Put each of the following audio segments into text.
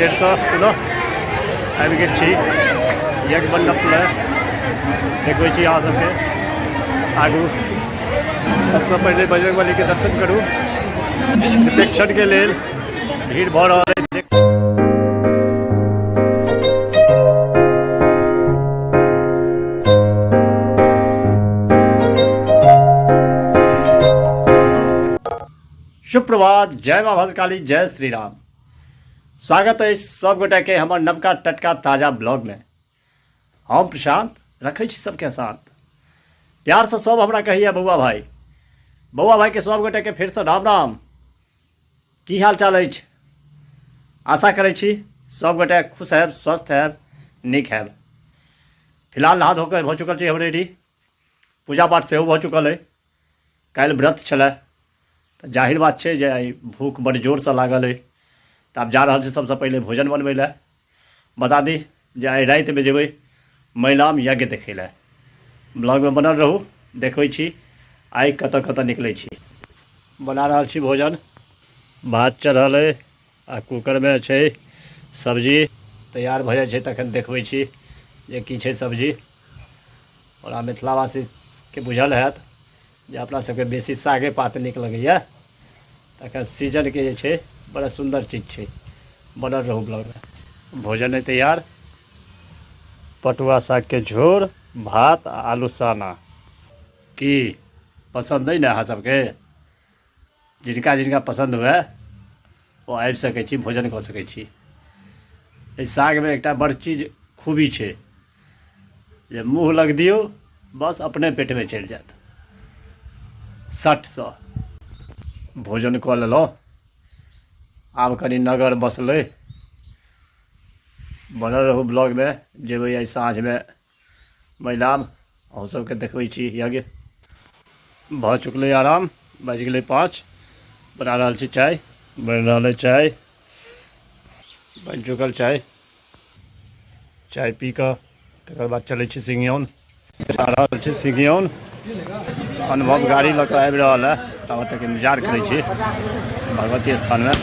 फेरसँ पुनः आबि गेल छी यज्ञ मण्डप लए। देखबै छी अहाँ सबके आगू। सबसँ पहिले बजरंग बलीके दर्शन करू। प्रेक्षणके लेल भीड़ भऽ रहल अछि। सुप्रभात, जय माँ भद्रकाली, जय श्री राम। स्वागत अछि सब गोटे के हमर नवका टटका ताजा ब्लॉग में। हम प्रशांत रखै छी सबके शांत। प्यार से सब हमरा कहिए बौआ भाई। बौआ भाई के सब गोटे के फिर से राम राम। की हाल चाल अछि? आशा करै छी सब गोटे खुश हैब, स्वस्थ हैब, नीक हैब। फिलहाल नहा धोकर भऽ चुकल छी हम रेडी। पूजा पाठ सेहो भऽ चुकल अइ। काल्हि व्रत छलै तऽ जाहिर बात छै जे आइ भूख बड़ जोरसँ लागल अइ। तऽ आब जा रहल छी सबसँ पहिले भोजन बनबै लए। बता दी जे आइ रातिमे जेबै मैलाम यज्ञ देखै लए। ब्लॉगमे बनल रहू, देखबै छी आइ कतऽ कतऽ निकलै छी। बना रहल छी भोजन। भात चढ़ल अइ आ कुकरमे छै सब्जी। तैयार भऽ जाइ छै तखन देखबै छी जे की छै सब्जी। ओना मिथिलावासीके बुझल हैत जे अपना सबके बेसी सागे पात नीक लगैए। तखन सीजनके जे छै बड़ा सुन्दर चीज छै। बनल रहू ब्लॉगमे। भोजन है तैयार, पटुआ सागके झोर, भात आ आलू साना। की पसन्द अइ ने अहाँ सबके? जिनका जिनका पसन्द हुए ओ आबि सकै छी, भोजन कऽ सकै छी। एहि सागमे एकटा बड़ चीज खूबी छै जे मुँह लग दियौ बस अपने पेटमे चलि जायत सटसँ। भोजन कऽ लेलहुँ, आब कनि नगर बसलै। बनल रहू ब्लॉगमे। जेबै आइ साँझमे मैलाम, अहूँ सबके देखबै छी यज्ञ। भऽ चुकलै आराम, बाजि गेलै 5। बना रहल छी चाय, बनि रहल अइ चाय, बनि चुकल चाय। चाय पी कऽ तकर बाद चलै छी सिंघियौन। जा रहल छी सिंघियौन। अनुभव गाड़ी लऽ कऽ आबि रहल है, ताबत तक इंतजार करै छी भगवती स्थानमे।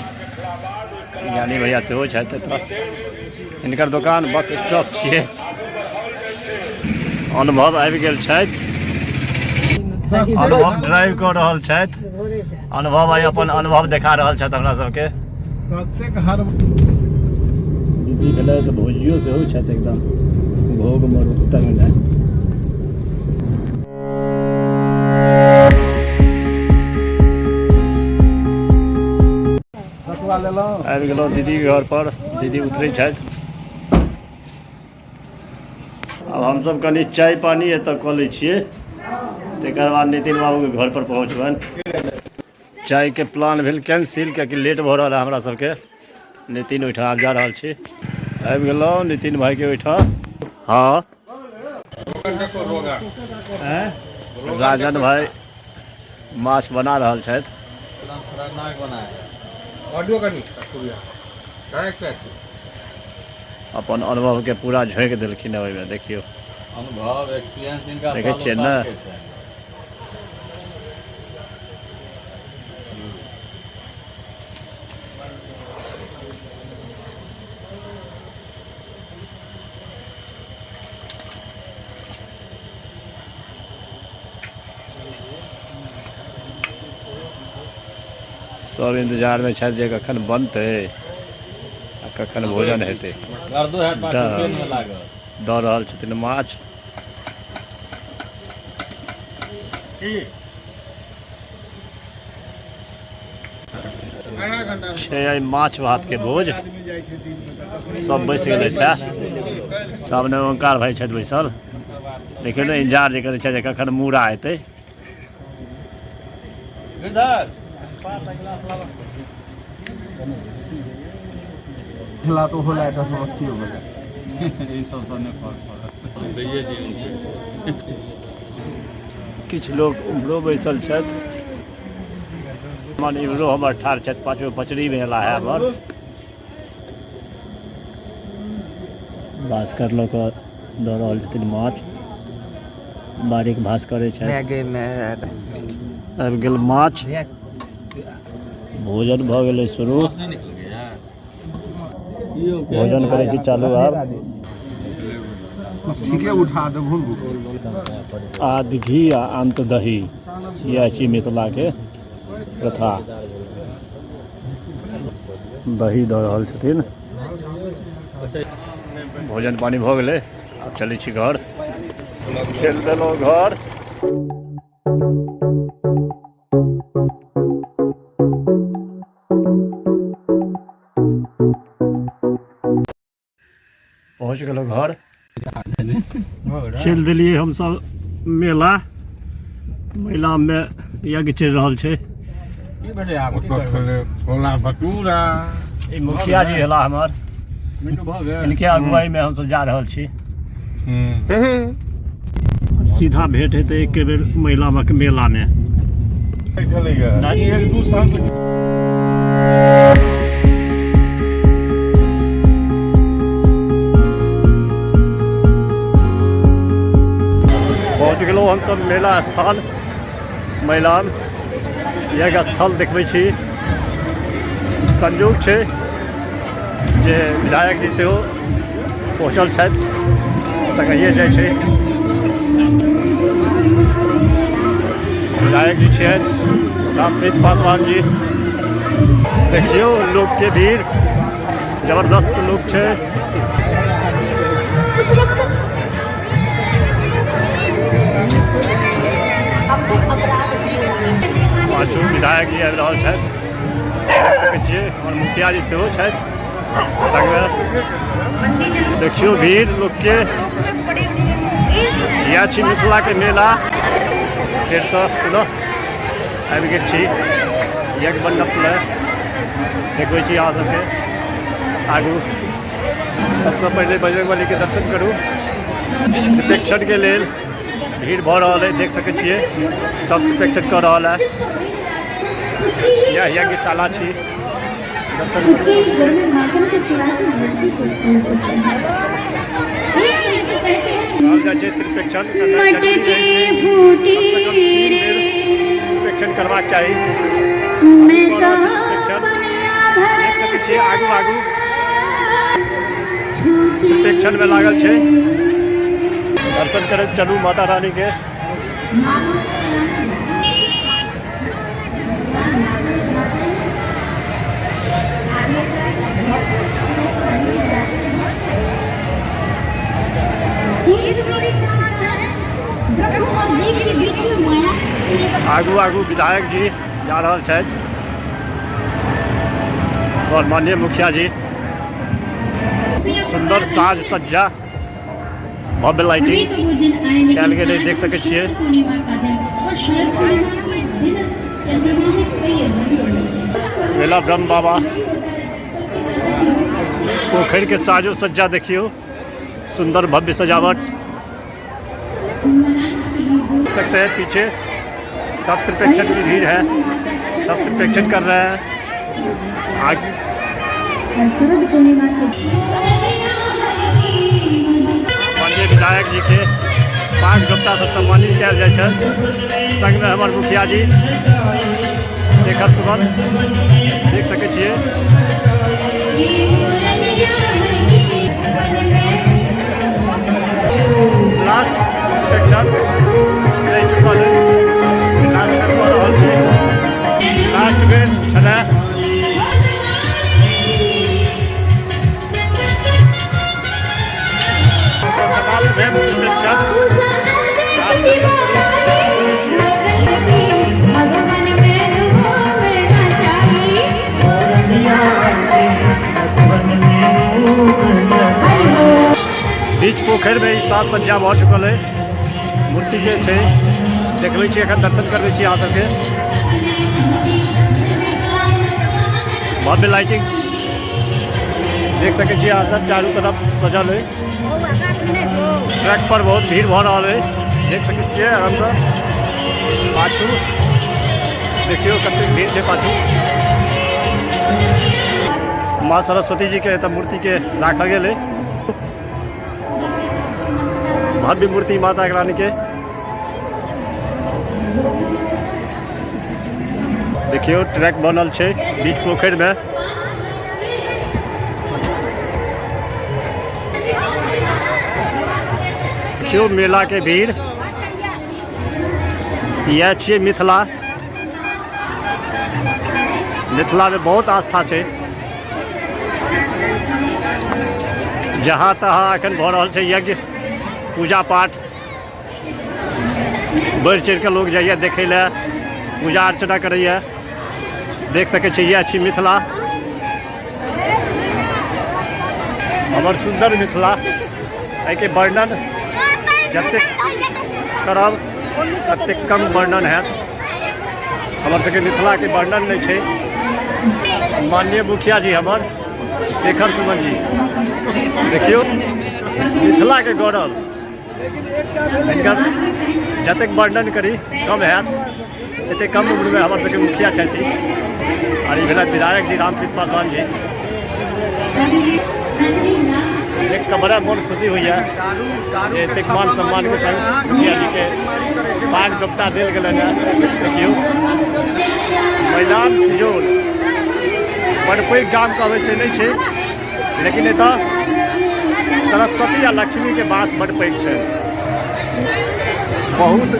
ज्ञानी भैया सेहो छथि एतऽ, हिनकर दोकान बस स्टॉप छियै। अनुभव आबि गेल छथि, अनुभव ड्राइव कऽ रहल छथि। अनुभव आइ अपन अनुभव देखा रहल छथि हमरा सबके। दीदी भेलै तऽ भौजियो सेहो छथि एकदम घोघ मरू टंगने। आबि गेलहुँ दीदीके घर पर, दीदी उतरै छथि। आब हमसब कनि चाय पानी एतऽ कऽ लै छियै, तकर बाद नितिन बाबूके घर पर पहुँचबनि। चायके प्लान भेल कैंसिल, कियाकि लेट भऽ रहल है हमरा सबके। नितिन ओहिठाम आब जा रहल छी। आबि गेलहुँ नितिन भाइके ओहिठाम। हाँ राजन भाई माछ बना रहल छथि। अपन अनुभव के पूरा झोंकि देलखिन हँ ओहिमे। देखियौ अनुभव एक्सपीरियंस इनका देखै छियै ने। सब इंतजार में छथि जे कखन बनतै आ कखन भोजन हेतै। दऽ रहल छथिन माछ। छै आइ माछ भात के भोज। सब बैस गेलै हे। सामने ओंकार भाई छथि बैसल। देखियौ ने इंतजार जे करै छथि जे कखन मूड़ा एतै। खेला तो होला एकटा समस्या हो गेलै। ई सब सँ नहि फर्क पड़त। दैये दियौ। किछु लोग उम्हरो बैसल छथि, मन इम्हरो हमर ठाढ़ छथि। पाँचो पचड़ी में एला है हमर। भास्कर लऽ कऽ दऽ रहल छथिन माछ, बारीक भास्करे छथि। आबि गेल माछ, भोजन भऽ गेलै शुरू। भोजन करै छी चालू आब। ठीके उठा देबहु। आद घी आ अंत दही, इएह छी मिथिलाके प्रथा। दही दऽ रहल छथिन। भोजन पानि भऽ गेलै, आब चलै छी घर। चलि देलहुँ घर। पहुँच गेलहुँ घर। चलि देलियै हमसब मेला। मेलामे यज्ञ चलि रहल छै। छोला भटूरा। ई मुखिया जी हेला हमर, इनके अगुवाई में हमसब जा रहल छी। सीधा भेंट हेतै एक बेर महिलामक मेलामे। एक दू साल से पहुँच गेलहुँ हमसब मेला स्थल मैलान। यज्ञ स्थल देखबै छी। संयोग छै जे विधायक जी सेहो पहुँचल छथि, संगहिए जाइ छै। विधायक जी छियथि रामप्रीत पासवान जी। देखियौ लोकके भीड़, जबरदस्त लोक छै। पाछू विधायक जी आबि रहल छथि, देख सकै छियै। हमर मुखिया जी सेहो छथि संगमे। देखियौ भीड़ लोकके। इएह छी मिथिलाके मेला। फेरसँ पुनः आबि गेल छी यज्ञ मंडप लए। देखबै छी अहाँ सबके आगू। सबसँ पहिले बजरंग बलीके दर्शन करू। प्रेक्षणके लेल भीड़ भऽ रहल है, देख सकै छियै। सब प्रेक्षण कऽ रहल है। यह यज्ञशाला छी। दर्शन करू। कहल जाइ छै त्रिप्रेक्षण करनाइ जरूरी रहै छै। कमसँ कम 3 बेर त्रिप्रेक्षण करबाक चाही। कऽ रहल छी त्रिप्रेक्षण, देख सकै छियै। आगू आगू त्रिप्रेक्षणमे लागल छै। दर्शन करैत चलू माता रानीके। आगू आगू विधायक जी जा रहल छथि और माननीय मुखिया जी। सुंदर साज सज्जा, भव्य लाइटिंग कयल गेलै, देख सकै छियै। मेला ब्रह्म बाबा पोखरि के साजो सज्जा देखियौ, सुंदर भव्य सजावट। देख सकते हैं पीछे सब त्रिपेक्षण की भीड़ है, सब त्रिपेक्षण कर रहे हैं। आगे माननीय विधायक जी के पाग दोपटा से सम्मानित कयल जाइ छै। संगमे हमर मुखिया जी शेखर सुमन, देख सकै छियै। लास्ट प्रेक्षण रहि चुकल है, लास्ट बेर कऽ रहल छी। लास्ट बेर छलै। समाप्त भेल प्रेक्षण। बीच पोखरि में ई साज सज्जा भऽ चुकल है मूर्ति के छै, देखबै छी एखन, दर्शन करबै छी अहाँ सबके। भव्य लाइटिंग देख सकै छी अहाँ सब, चारू तरफ सजल है। ट्रक पर बहुत भीड़ भऽ रहल है, देख सकै छियै आरामसँ। पाछू देखियौ कतेक भीड़ छै पाछू। माँ सरस्वती जी के एतऽ मूर्ति के राखल गेल है, भव्य मूर्ति माता रानी के। देखियौ ट्रैक बनल छै बीच पोखरि में। देखियौ मेला के भीड़। इएह छियै मिथिला। मिथिला में बहुत आस्था छै। जहाँ तहाँ एखन भऽ रहल छै यज्ञ पूजा पाठ, बढ़ि चढ़ि कऽ लोक जाइए देखै लए, पूजा अर्चना करैए। देख सकै छियै इएह छी मिथिला, हमर सुन्दर मिथिला। एहिके वर्णन जतेक करब ततेक कम वर्णन हैत। हमर सबके मिथिलाके वर्णन नहि छै। माननीय मुखिया जी हमर शेखर सुमन जी, देखियौ मिथिलाके गौरव, हिनकर जतेक वर्णन करी कम हैत। एतेक कम उम्रमे हमर सबके मुखिया छथि। और ई भेला विधायक जी रामप्रीत पासवान जी। देख कऽ बड़ा मोन खुशी होइए जे एतेक मान सम्मान के संग मुखिया जी के पाग दोपटा देल गेलनि हेँ। देखियौ मैदान सिजौल बड़ पैघ गाम कहबै से नहि छै, लेकिन एतऽ सरस्वती आ लक्ष्मी के वास बड़ पैघ छै। बहुत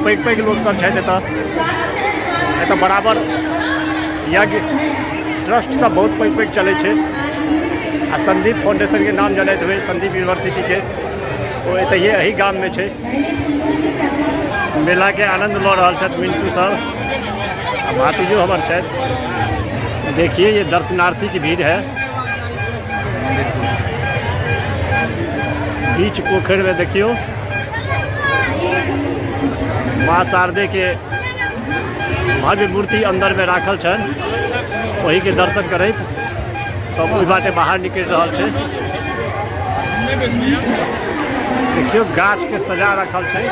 पैघ पैघ लोक सब छथि एतऽ। एतऽ बराबर यज्ञ ट्रस्ट सब बहुत पैघ पैघ चलै छै। आ संदीप फाउंडेशन के नाम जनैत हुए संदीप यूनिवर्सिटी के, ओ एतहिए एही गाम में छै। मेला के आनंद लऽ रहल छथि मिंटू सर आ भातिजो हमर छथि। देखिए ये दर्शनार्थी की भीड़ है बीच पोखरि में। देखियो माँ शारदे के भव्य मूर्ति अंदर में राखल छनि, ओही के दर्शन करैत सब ओहि बाटे बाहर निकलि रहल छै। देखियो गाछ के सजा रखल छै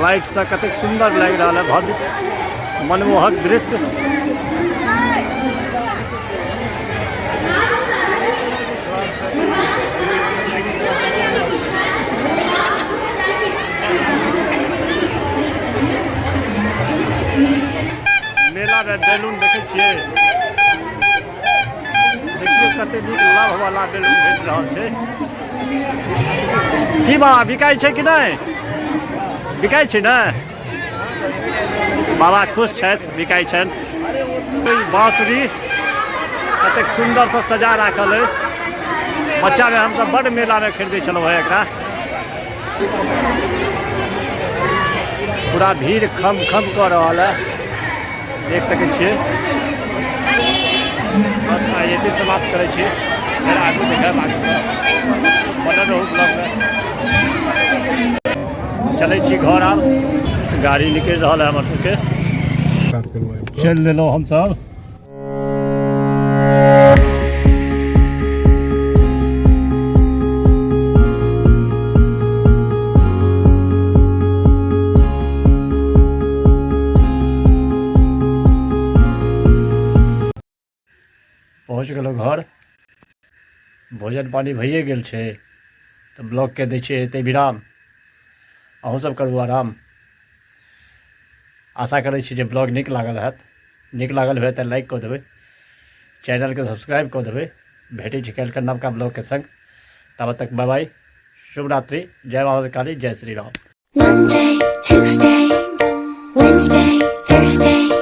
लाइट से, कतेक सुंदर लागि रहल है, भव्य मनमोहक दृश्य। मेला में बैलून देखे छियै, देखियौ कते नीक लव वाला बैलून भेट रहल छै। की बाबा बिकाइ छै कि नहि? बिकाइ छै ने? बाबा खुश छथि, बिकाइ छनि। बाँसुरी कतेक सुन्दर से सजा राखल है। बच्चा में हमसब बड मेला में खरीदै छलहुँ हेँ एकरा। पूरा भीड़ खम खम कऽ रहल है, देख सकै छियै। बस आइ एतै समाप्त करै छी, फेर आगू देखायब। आगू बनल रहू ब्लॉगमे। चलै छी घर, आब गाड़ी निकलि रहल है हमर सबके। चलि देलहुँ हमसब। पहुँच गेलहुँ घर, भोजन पानि भइए गेल छै, तऽ ब्लॉगके दै छियै एतै विराम। अहूँ सब करू आराम। आशा करै छी जे ब्लॉग नीक लागल हैत। नीक लागल हुए तऽ लाइक कऽ देबै, चैनलके सब्सक्राइब कऽ देबै। भेटै छी काल्हिके नवका ब्लॉगके संग, ताबत तक बाय बाय, शुभ रात्रि, जय माता काली, जय Shri Ram. Monday, Tuesday, Wednesday, Thursday.